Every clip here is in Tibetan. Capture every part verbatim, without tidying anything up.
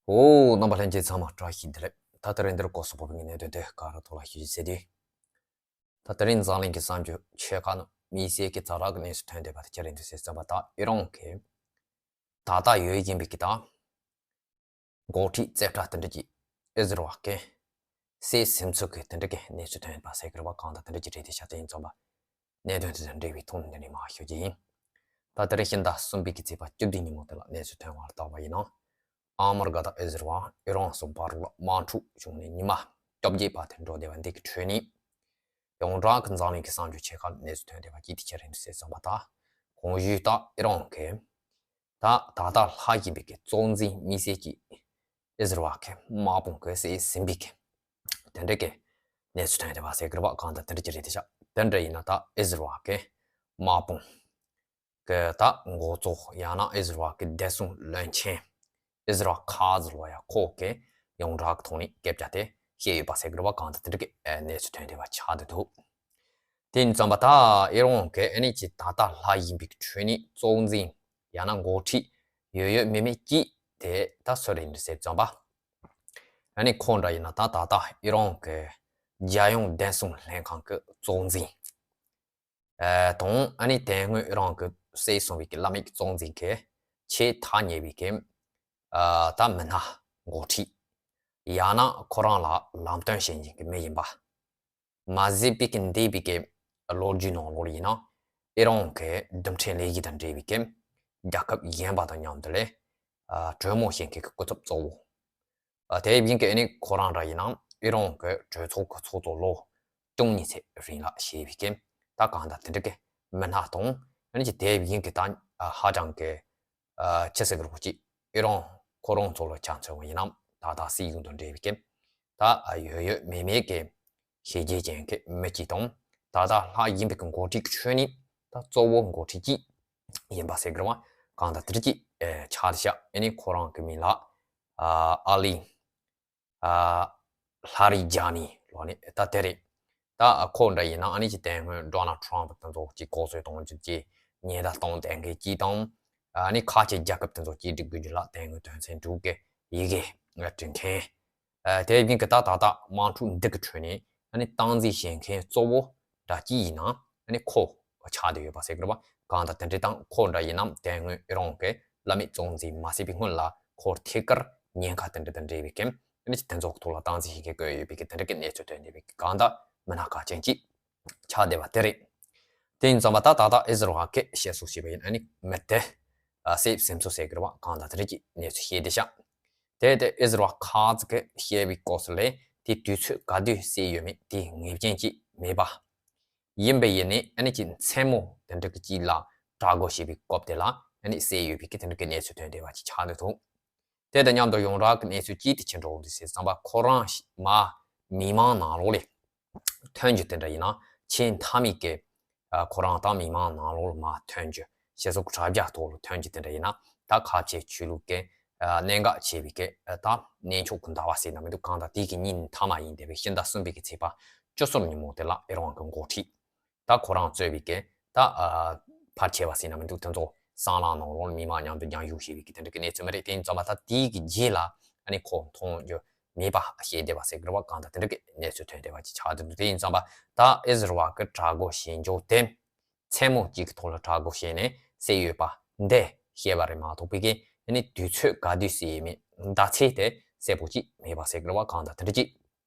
ཨོ། རྣམ་པ་ལྷན་རྒྱས་ཚང་མ་བཀྲ་ཤིས་བདེ་ལེགས། ད་ལྟ་རིང་འདིར་སྐོར་སོགས་པོ་བའི་གནད་དོན་དེ་ག་ར་ཐོག་ལ་ཞུ་རྒྱུ་བྱས་ཏེ། ད་དེ་རིང་འཛམ་གླིང་གི་བསམ་བརྗོད་ཆོལ་ཁ་ནང་དམིགས་བསལ་གྱི་ཛ་དྲག་གི་གནས་ཚུལ་ཐོན་བསྡད་པ་དེ་ཅི་རེད་འདུག་ཟེར་ཙམ་པ། ད་ཨི་རན་གྱི་ད་ལྟ་ཡོད་བཞིན་པའི་གི་ད་འགོ་ཁྲིད་རྩེ་གྲས་དེ་འདྲ་གྱི་ཨི་ཟི་རལ་གྱི་བསད་ཟིན་ཚུལ་གྱི་དེ་འདྲ་གི་གནས་ཚུལ་ཐོན་ཡོད་པ་ཟེར་གི་རེད་པ། གང་ལྟར་དེ་འདྲ་ཅིག་རེད་དེ་ཤ་སྟག་ཡིན་ཙམ་པ། གནད་དོན་དེ་དང་འབྲེལ་བའི་ཐོག་ནས་འདི་ནས་མར་ཞུ་རྒྱུ་ཡིན། ད་དེ་རིང་ཕྱི་ཟླ་གསུམ་པའི་གི་ཚེས་པ་བཅུ་བདུན་ཉིན་མོ་དེ་ལ་གནས་ཚུལ་ཐོན་པར་བལྟས་པ་ཡིན་ན། ཨ་མི་རི་ཀ་དང་ཨི་ཟི་རལ། ཨི་རན་སོགས་བར་ལ་དམག་འཁྲུག་བྱུང་ནས་ཉི་མ་བཅོ་བརྒྱད་པ་དེ་འགྲོ་བསྡད་པ་འདི་གི་ཁྲོད་ནས། ཡོངས་གྲགས་ཀྱི་འཛམ་གླིང་གི་བསམ་བརྗོད་ཆོལ་ཁ་གནས་ཚུལ་ཐོན་བསྡད་པ་ཅིག་དེ་ཅི་རེད་འདུག་ཟེར་ཙམ་པ། ད་གོང་ཞུས་ལྟར་ཨི་རན་གྱི་ད་ད་ལྟ་ལྷག་བཞིན་པའི་གི་གཙོ་འཛིན་དམིགས་བསལ་གྱི་ཨི་ཟི་རལ་གྱི་དམག་དཔུང་གིས་བསད་ཟིན་པའི་གི་དེ་འདྲ་གི་གནས་ཚུལ་ཐོན་བསྡད་པ་ཟེར་གི་རེད་པ། གང་ལྟར་དེ་འདྲ་ཅིག་རེད་དེ་ཤ། དེ་འདྲ་ཡིན་ན་ད་ཨི་ཟི་རལ་གྱི་དམག་དཔུང་གི་ད་འགོ་གཙོ་ཡང་ན་ཨི་ཟི་རལ་གྱི་བདེ་སྲུང་བློན་ཆེན་ཨི་ཟི་རལ་ཁ་ཛི་ལོ་ཡ་ཁོ་གིས་ཡོངས་གྲགས་ཀྱི་ཐོག་ནས་སྐད་ཆ་དེ་བཤད་ཡོད་པ་ཟེར་གི་རེད་པ། གང་ལྟར་དེ་འདྲ་གི་གནས་ཚུལ་ཐོན་བསྡད་པ་ཆགས་བསྡད་འདུག་དེ་ཡིན་ཙམ་པ་ད་ཨི་རན་གྱི་ཨ་ནི་ཅིག་ད་ལྟ་ལྷག་བཞིན་པའི་ཁྲོད་ནས་གཙོ་འཛིན་ཡང་ན་འགོ་ཁྲིད་ཡོད་ཡོད་མེད་མེད་ཅིག་དེ་ད་སུ་རེད་འདུག་ཟེར་ཙམ་པ། ཨ་ནི་ཁོ་འདྲ་ཡིན་ན་ད་ད་ལྟ་ཨི་རན་གྱི་རྒྱལ་ཡོངས་བདེ་སྲུང་ལྷན་ཁང་གི་གཙོ་འཛིན་ཨ་དང་། ཨ་ནི་དེ་སྔོན་ཨི་རན་གྱི་བསད་སོང་བའི་གི་བླ་མེད་གཙོ་འཛིན་གྱི་ཆེས་ཐག་ཉེ་བའི་གི་ཨ་ད་མི་སྣ་འགོ་ཁྲིད། ཡང་ན་ཁོ་རང་ལ་ལམ་སྟོན་བྱེད་མཁན་གྱི་མི་ཡིན་པ། མ་ཟད་པའི་གི་འདས་པའི་གི་ལོ་རྒྱུས་ནང་ལོགས་ཡིན་ན་ཨི་རན་གྱི་རྡུལ་ཕྲན་ལས་གཞི་དང་འབྲེལ་བའི་གི་རྒྱལ་ཁབ་གཞན་པ་དང་མཉམ་དུ་ལས་ཨ་གྲོས་མོལ་བྱེད་མཁན་གྱི་སྐུ་ཚབ་གཙོ་བོ། ཨ་དེ་བཞིན་གྱི་ཨ་ནི་ཁོ་རང་འདྲ་ཡིན་ན་ཨི་རན་གྱི་གྲོས་ཚོགས་ཀྱི་ཚོགས་གཙོ་ལོ་བཅུ་གཉིས་ཚད་རིང་ལ་བྱས་པའི་གི་ད་གང་ལྟར་དེ་འདྲ་གི་མི་སྣ་དང་། ཨ་ནི་ཅིག་དེ་བཞིན་གྱི་ད་ཨ་ཧ་ཅང་གི་ཨ་ཆི་ཟེར་གི་རེད་པ། ཅིག་ཨི་རན་ཁོ་རང་ཚོ་ལ་ཆ་མཚོན་པ་ཡིན་ན་ད་ལྟ་སྲིད་གཞུང་དང་འབྲེལ་བའི་གི་ད་ཨ་ཡོད་ཡོད་མེད་མེད་གི་བྱས་རྗེས་ཅན་གྱི་མི་གཅིག་དང་། ད་ལྟ་ལྷག་བཞིན་པའི་གི་འགོ་ཁྲིད་ཀྱི་ཁྲོད་ནས་ད་གཙོ་བོ་འགོ་ཁྲིད་ཅིག་ཡིན་པ་ཟེར་གི་རེད་པ། གང་ལྟར་དེ་འདྲ་ཅིག་ཨེ་ཆགས་བསྡད་ཤག་ཨ་ནི་ཁོ་རང་གི་མིང་ལ་ཨ་ཨ་ལི་ཨ་ལྷ་རི་ཇ་ནི་ལོ་ནི་ད་དེ་རེད། ད་ཁོ་འདྲ་ཡིན་ན་ཨ་ནི་ཅིག་དེ་སྔོན་ཌོ་ནལ་ཊམ་པ་དེ་ཚོ་ཅིག་ལྐོག་གསོད་གཏོང་རྒྱུ་ཅིག་ཉེན་བརྡ་གཏོང་བསྡད་མཁན་ཅིག་དང་། ཨ་ནི་ཁ་ཆེ་རྒྱལ་ཁབ་དེ་ཚོ་གཅིག་སྒྲིལ་དགོས་རྒྱུ་ལ་དེ་སྔོན་དོན་ཚན་དྲུག་གི་ཡི་གེ་བྲིས་མཁན། ཨ་དེ་བཞིན་གྱི་ད་ད་ལྟ་དམག་འཁྲུག་འདི་གི་ཁྲོད་ནས་ཨ་ནི་སྟངས་འཛིན་བྱེད་མཁན་གཙོ་བོ་འདྲ་གཅིག་ཡིན་ན་ཨ་ནི་ཁོ་ཆགས་བསྡད་ཡོད་པ་ཟེར་གི་རེད་པ། གང་ལྟར་དེ་འདྲ་དང་ཁོ་འདྲ་ཡིན་ན་དེ་སྔོན་ཨི་རན་གྱི་བླ་མེད་གཙོ་འཛིན་མ་བསད་པའི་སྔོན་ལ་ཁོར་ཐད་ཀར་ཉེན་ཁ་དེ་འདྲ་དང་འབྲེལ་བའི་གི་ཨ་ནི་དེ་ཚོ་གི་ཐོག་ལ་སྟངས་འཛིན་བྱེད་མཁན་བསྐོས་ཡོད་པའི་གི་དེ་འདྲ་གི་གནས་ཚུལ་ཐོན་བསྡད་པའི་གི་གང་ལྟར་མི་སྣ་ཁག་ཅན་གཅིག་ཆགས་བསྡད་པ་དེ་རེད། དེ་ཡིན་ཙམ་པ་ད་ད་ལྟ་ཨི་ཟི་རལ་གྱིས་བཤད་སྲོལ་བྱས་པ་ཡིན་ན་ཨ་ནི་མི་དེ་ཨ་བསད་ཟིན་སོང་ཟེར་གི་རེད་པ། གང་ལྟར་དེ་འདྲ་གི་གནས་ཚུལ་བཤད་བསྡད་ཤག་དེ་དེ་ཨི་ཟི་རལ་ཁ་ཙ་གི་བཤད་པའི་སྐབས་སུ་ལས་དེ་དུས་ཚོད་ག་དུས་བསད་ཡོད་མེད་དེ་ངེས་ཅན་ཅིག་མེད་པ། ཡིན་པ་ཡིན་ནའི་ཨ་ནི་ཅིག་མཚན་མོ་དེ་འདྲ་གི་ཅིག་ལ་གྲོས་འགོ་བྱས་པའི་སྐབས་དེ་ལ་ཨ་ནི་བསད་ཡོད་པའི་གི་དེ་འདྲ་གི་གནས་ཚུལ་ཐོན་བསྡད་པ་ཅིག་ཆགས་བསྡད་འདུག་དེ་དང་མཉམ་དུ་ཡོངས་གྲགས་ཀྱི་གནས་ཚུལ་ཅིག་དེ་ཅི་འདྲ་བོ་རེད་ཟེར་ཙམ་པ། ཁོ་རང་མར་མི་མང་ནང་ལོགས་ལ་ཐོན་རྒྱུ་དེ་འདྲ་ཡིན་ན་ཆེས་མཐའ་མའི་གི་ཨ་ཁོ་རང་ད་མི་མང་ནང་ལོགས་ལ་མར་ཐོན་རྒྱུ། སྤྱི་ཚོགས་དྲ་རྒྱ་ཐོག་ལ་ཐོན་རྒྱུ་དེ་འདྲ་ཡིན་ན་ད་ཁ་ཆེ་ཆོས་ལུགས་ཀྱི་ཨ་གནད་འགག་ཆེ་བའི་གི་ཨ་ད་གནས་མཆོག་གི་ཟླ་བ་ཟེར་ན་མི་འདུག་གང་ལྟར་དེ་གི་ཉིན་མཐའ་མ་ཡིན་བསྡད་པའི་ཕྱི་ཟླ་གསུམ་པའི་གི་ཚེས་པ་བཅུ་གསུམ་ཉིན་མོ་དེ་ལ་ཨི་རན་གྱི་འགོ་ཁྲིད་ད་ཁོ་རང་གཙོས་པའི་གི་ད་ཨ་ཕལ་ཆེ་བ་ཟེར་ན་མི་འདུག་དེ་ཚོ་སྲང་ལམ་ནང་ལོགས་མི་མང་མཉམ་དུ་མཉམ་ཞུགས་བྱས་པའི་གི་དེ་འདྲ་གི་གནས་ཚུལ་མ་རེད། དེ་ཡིན་ཙམ་པ་ད་དེའི་གི་རྗེས་ལ་ཨ་ནི་ཁོ་མཐོང་རྒྱུ་མེད་པ་བཤད་བསྡད་པ་ཟེར་གི་རེད་པ། གང་ལྟར་དེ་འདྲ་གི་གནས་ཚུལ་ཐོན་བསྡད་པ་ཅིག་ཆགས་བསྡད་འདུག་དེ་ཡིན་ཙམ་པ་ད་ཨི་ཟི་རལ་གྱི་གྲོས་འགོ་བྱེད་འཇོག་དེ་མཚན་མོ་གཅིག་གི་ཐོག་ལ་གྲོས་འགོ་བྱས་ནས་བསད་ཡོད་པ་འདི་བཤད་པ་རེད་མ་གཏོགས་པའི་གི་ཨ་ནི་དུས་ཚོད་ག་དུས་བསད་ཡོད་མེད་ཟླ་ཚེས་དེ་གསལ་པོ་ཅིག་མེད་པ་ཟེར་གི་རེད་པ། གང་ལྟར་དེ་འདྲ་ཅིག་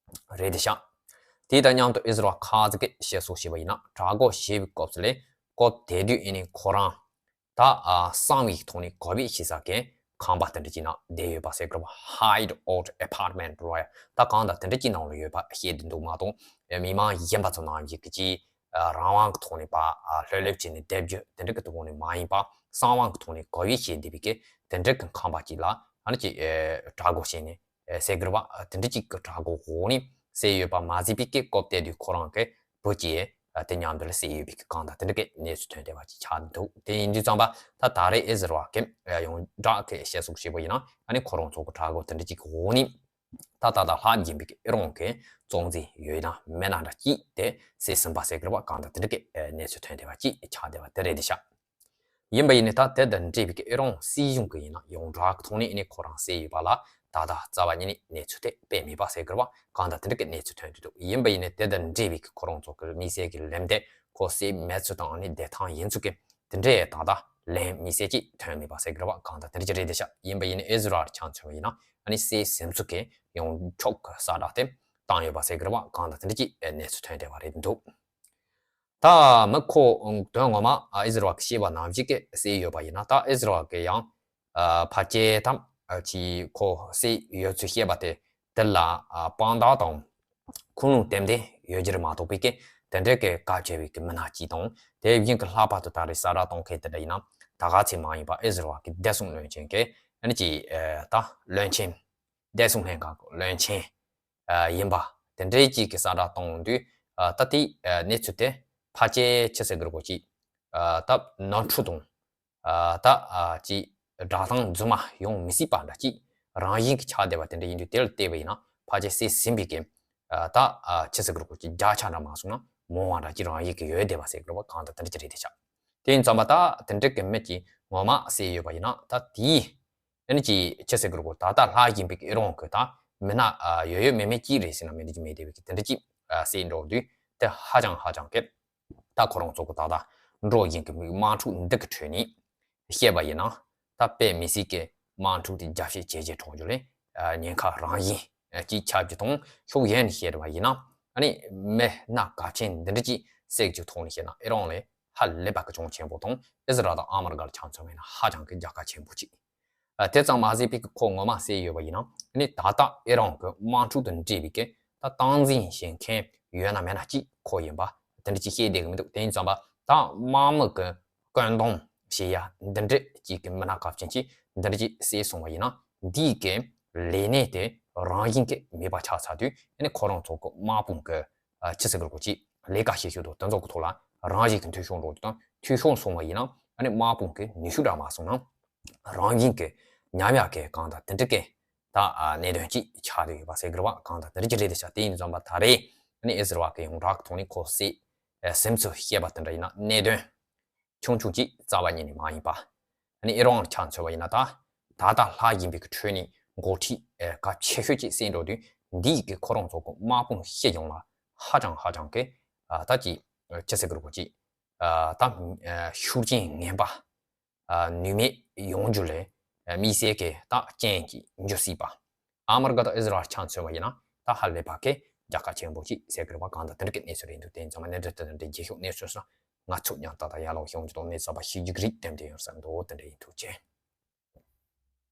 རེད་དེ་ཤག་དེ་དང་མཉམ་དུ་ཨི་ཟི་རལ་ཁ་ཙ་གི་བཤད་སྲོལ་བྱས་པ་ཡིན་ན་གྲོས་འགོ་བྱས་པའི་སྐབས་སུ་ལས་སྐབས་དེ་དུས་ཨ་ནི་ཁོ་རང་ད་ཨ་གསང་བའི་ཐོག་ནས་གོ་བེད་བྱེད་ས་གི་ཁང་པ་དེ་འདྲ་ཅིག་ནང་བསྡད་ཡོད་པ་ཟེར་གི་རེད་པ། Hideout apartment ལབ་ཡ་ད་གང་ལྟར་དེ་འདྲ་ཅིག་ནང་ལ་ཡོད་པ་བཤད་བསྡད་འདུག་མ་གཏོགས་མི་མང་གཞན་པ་ཚོ་ནང་བཞིན་གྱི་ཅིག་ཨ་རང་དབང་གི་ཐོག་ནས་པ་ཨ་ལྷོད་ལྷོད་བྱས་ནས་བསྡད་རྒྱུ་དེ་འདྲ་གི་ཐོག་ནས་མ་ཡིན་པ། གསང་བ་གི་ཐོག་ནས་གོ་བེད་བྱས་བསྡད་པའི་གི་དེ་འདྲ་གི་ཁང་པ་ཅིག་ལ་ཨ་ནི་ཅིག་ཨེ་གྲོས་འགོ་བྱས་ནས་ཨེ་བསད་གི་རེད་པ། དེ་འདྲ་ཅིག་གི་གྲོས་འགོ་འོག་ནས་བསད་ཡོད་པ་མ་ཟད་པའི་གི་སྐབས་དེ་དུས་ཁོ་རང་གི་བུ་གཅིག་ཨེ་དེ་མཉམ་དུ་ལ་བསད་ཡོད་པའི་གི་གང་ལྟར་དེ་འདྲ་གི་གནས་ཚུལ་ཐོན་བསྡད་པ་ཅིག་ཆགས་འདུག་དེ་ཡིན་དུས་ཙམ་པ་ད་ད་རེས་ཨི་ཟི་རལ་གི་ཨེ་ཡོངས་གྲགས་གི་བཤད་སྲོལ་བྱས་པ་ཡིན་ན་ཨ་ནི་ཁོ་རང་ཚོ་གི་གྲོས་འགོ་དེ་འདྲ་ཅིག་གི་འོག་ནས་ད་ད་ལྟ་ལྷག་བཞིན་པའི་གི་ཨི་རན་གྱི་གཙོ་འཛིན་ཡོད་ན་མེད་ན་འདྲ་ཅིག་དེ་བསད་ཟིན་པ་ཟེར་གི་རེད་པ། གང་ལྟར་དེ་འདྲ་གི་ཨེ་གནས་ཚུལ་ཐོན་བསྡད་པ་ཅིག་ཆགས་བསྡད་པ་དེ་རེད་དེ་ཤག་ཡིན་པ་ཡིན་ནའི་ད་དེ་དང་འབྲེལ་བའི་ཨི་རན་སྲིད་གཞུང་གི་ཡིན་ན་ཡོངས་གྲགས་ཐོག་ནས་ནི་ཁོ་རང་བསད་ཡོད་པ་ལ་ད་ལྟ་རྩ་བ་ཉིད་ནས་གནས་ཚུལ་དེ་སྤེལ་མེད་པ་ཟེར་དགོས་པ་གང་ལྟར་དེ་འདྲ་གི་གནས་ཚུལ་ཐོན་གྱི་འདུག་ཡིན་པ་ཡིན་ནའི་དེ་དང་འབྲེལ་བའི་ཁོ་རང་ཚོ་གི་དམིགས་བསལ་གྱི་ལན་དེ་ཁོ་བསད་མེད་ཚུལ་དང་ནི་བདེ་ཐང་ཡིན་ཚུལ་གྱི་དེ་འདྲའི་ད་ལྟ་ལན་དམིགས་བསལ་གྱིས་ཐོན་མེད་པ་ཟེར་དགོས་པ་གང་ལྟར་དེ་འདྲ་ཅིག་རེད་དེ་ཤག་ཡིན་པ་ཡིན་ནའི་ཨི་ཟི་རལ་ཆ་མཚོན་པ་ཡིན་ན་ཨ་ནི་བསད་ཟིན་ཚུལ་གྱི་ཡོངས་ཁྱབ་ཀྱི་གསལ་བསྒྲགས་དེ་བཏང་ཡོད་པ་ཟེར་དགོས་པ་གང་ལྟར་དེ་འདྲ་ཅིག་གནས་ཚུལ་ཐོན་བསྡད་པ་རེད་འདུག་ད་མི་ཁོ་དོན་ངོ་མ་ཨི་ཟི་རལ་གྱི་བཤད་པ་ནང་བཞིན་གྱི་བསད་ཡོད་པ་ཡིན་ན་ད་ཨི་ཟི་རལ་གྱི་ཡང་ཕལ་ཆེར་དམ་ཅིག་ཁོ་བསད་ཡོད་ཚུལ་བཤད་པ་དེ་དེ་ལ་དཔང་རྟགས་དང་ཁུངས་ལུང་ཏན་ཏན་ཡོད་རྒྱུ་རེད་མ་གཏོགས་པའི་གི་དེ་འདྲའི་གི་གལ་ཆེ་བའི་གི་མི་སྣ་གཅིག་དང་དེ་བཞིན་གྱི་ལྷག་པར་དུ་ད་རེས་གསལ་བསྒྲགས་གཏོང་མཁན་དེ་འདྲ་ཡིན་ན་ད་ག་ཚོད་མ་ཡིན་པ་ཨི་ཟི་རལ་གྱི་བདེ་སྲུང་བློན་ཆེན་གྱི་ཨ་ནི་ཅིག་ད་བློན་ཆེན་བདེ་སྲུང་ལྷན་ཁང་གི་བློན་ཆེན་ཡིན་པ་དེ་འདྲའི་ཅིག་གི་གསལ་བསྒྲགས་གཏོང་དུས་ད་ལྟའི་གནས་ཚུལ་དེ་ཕལ་ཆེར་ཅི་ཟེར་དགོས་རེད་གོ་ཅིག་ད་ནོར་འཁྲུལ་དང་ད་ཅིག་སྒྲ་གདངས་རྫུན་མ་ཡོང་མི་སྲིད་པ་འདྲ་ཅིག་རང་བཞིན་གྱི་ཆགས་བསྡད་པ་དེ་འདྲ་ཡིན་དུས་དེ་ལ་བལྟས་པ་ཡིན་ན་ཕལ་ཆེར་བསད་ཟིན་པའི་གི་ད་ཅི་ཟེར་དགོས་རེད་གོ་ཅིག་བརྒྱ་ཆ་འདྲ་མ་སོང་ན་མང་བ་འདྲ་ཅིག་རང་བཞིན་གྱི་ཡོད་བསྡད་པ་ཟེར་དགོས་རེད་པ་གང་ལྟར་དེ་འདྲ་ཅིག་རེད་དེ་ཤག་དེ་ཡིན་ཙང་པ་ད་དེ་འདྲ་གི་མི་ཅིག་ངོ་མ་བསད་ཡོད་པ་ཡིན་ན་ད་དེའི་ཨ་ནི་ཅིག་ཅི་ཟེར་དགོས་རེད་གོ་ད་ལྟ་ལྷག་བཞིན་པའི་ཨི་རན་གྱི་ད་མི་སྣ་ཡོད་ཡོད་མེད་མེད་ཅིག་རེད་ཟེར་ན་མི་འདི་ཅིག་མེད་བསྡད་པའི་གི་དེ་འདྲ་ཅིག་བསད་འགྲོ་དུས་དེ་ཧ་ཅང་ཧ་ཅང་གི་ད་ཁོ་རང་ཚོ་གི་ད་ལྟ་འགྲོ་བཞིན་གྱི་མི་དམག་འཁྲུག་འདི་གི་ཁྲོད་ནས་བཤད་པ་ཡིན་ན་ད་དཔེ་མི་སྲིད་ཀྱི་དམག་འཁྲུག་དེ་རྒྱབ་བཤད་བྱས་བྱས་གྲོང་ཁྱེར་ལས་ཉེན་ཁ་རང་བཞིན་ཅིག་ཆགས་རྒྱུ་དང་ཕྱོགས་གཞན་ནས་བཤད་པ་ཡིན་ན་ཨ་ནི་མི་སྣ་གལ་ཆེན་འདི་འདྲ་ཅིག་བསད་རྒྱུ་ཐོག་ནས་བཤད་ན་ཨི་རན་ལས་ཧ་ལས་པ་གི་གྱོང་ཆེན་པོ་དང་ཨི་ཟི་རལ་དང་ཨ་མི་རི་ཀ་ལ་ཆ་མཚོན་པ་ཡིན་ན་ཧ་ཅང་གི་རྒྱལ་ཁ་ཆེན་པོ་ཅིག་ཨ་དེ་ཙམ་མ་ཟད་པའི་གི་ཁོ་ངོ་མ་བསད་ཡོད་པ་ཡིན་ན་ནི་ད་ལྟ་ཨི་རན་གྱི་དམག་འཁྲུག་དང་འབྲེལ་བའི་གི་ད་སྟངས་འཛིན་བྱེད་མཁན་ཡོད་ན་མེད་ན་གཅིག་ཁོ་ཡིན་པ་དེ་འདྲ་ཅིག་བཤད་བསྡད་གི་མི་འདུག་དེ་ཡིན་ཙང་པ་ད་དམག་མི་གི་བཀོད་འདོམས་བྱེད་ཡ་འདི་འདྲ་ཅིག་གི་མི་སྣ་གལ་ཆེན་ཅིག་འདི་འདྲ་ཅིག་བསད་སོང་བ་ཡིན་ན་འདིའི་གི་ལས་གནས་དེ་རང་བཞིན་གི་མེད་པ་ཆགས་ཚར་དུས་ནི་ཁོ་རང་ཚོ་གི་དམག་དཔུང་གི་ཨ་ཅི་ཟེར་དགོས་རེད་གོ་ཅིག་ལས་ཀ་བྱེད་ཤུགས་དང་དེ་ཚོ་གི་ཐོག་ལ་རང་བཞིན་གི་འཐུས་ཤོར་འགྲོ་རྒྱུ་དང་འཐུས་ཤོར་སོང་བ་ཡིན་ན་ཨ་ནི་དམག་དཔུང་གི་ནུས་ཤུགས་འདྲ་མ་སོང་ན་རང་བཞིན་གི་ཉམས་ཡག་གི་གང་དང་དེ་འདྲ་གི་ད་ཨ་གནད་དོན་ཅིག་ཆགས་བསྡད་ཡོད་པ་ཟེར་དགོས་རེད་པ་གང་དང་དེ་འདྲ་ཅིག་རེད་དེ་ཤག་དེ་ཡིན་ཙང་པ་ད་རེས་ཨ་ནི་ཨི་ཟི་རལ་གི་ཡོངས་གྲགས་ཐོག་ནས་ཁོ་བསད་ཟིན་ཚུལ་བཤད་པ་དེ་འདྲ་ཡིན་ན་གནད་དོན་ཆུང་ཆུང་ཅིག་རྩ་བ་ཉིད་ནས་མ་ཡིན་པ། ཨ་ནི་ཨི་རན་ཆ་མཚོན་པ་ཡིན་ན་ད་ད་ལྟ་ལྷག་བཞིན་པའི་གི་ཁྲོད་ནས་འགོ་ཁྲིད་ཨེ་གལ་ཆེ་ཤོས་ཅིག་བསད་འགྲོ་དུས་འདིའི་གི་ཁོ་རང་ཚོ་གི་དམག་དཔུང་སྲིད་གཞུང་ལ་ཧ་ཅང་ཧ་ཅང་གི་ཨ་ད་ཅིག་ཅི་ཟེར་དགོས་རེད་གོ་ཅིག་ཨ་ད་ཨ་ཤུགས་རྐྱེན་ངན་པ་ཨ་ནུས་མེད་ཡོང་རྒྱུ་ལས་ཨ་དམིགས་བསལ་གི་ད་རྐྱེན་ཅིག་འགྱུར་སྲིད་པ། ཨ་མི་རི་ཀ་དང་ཨི་ཟི་རལ་ཆ་མཚོན་པ་ཡིན་ན་ད་ཧ་ལས་པ་གི་རྒྱལ་ཁ་ཆེན་པོ་ཅིག་ཟེར་དགོས་རེད་པ་གང་ལྟར་དེ་འདྲ་གི་གནས་ཚུལ་རེད་འདུག་དེ་ཡིན་ཙང་མ་གནད་དོན་དེ་འདྲ་རྒྱས་ཤོག་གནས་ཚུལ་སོགས་ང་ཚོ་མཉམ་ད་ད་ཡར་ལོག་ཤོང་རྒྱུ་དང་གནས་ཚུལ་པ་ཤེས་རྒྱུ་གི་རིགས་ཏན་ཏན་ཡོད་བསམ་འདུག་དེ་འདྲ་ཡིན། ཐུགས་རྗེ་ཆེ།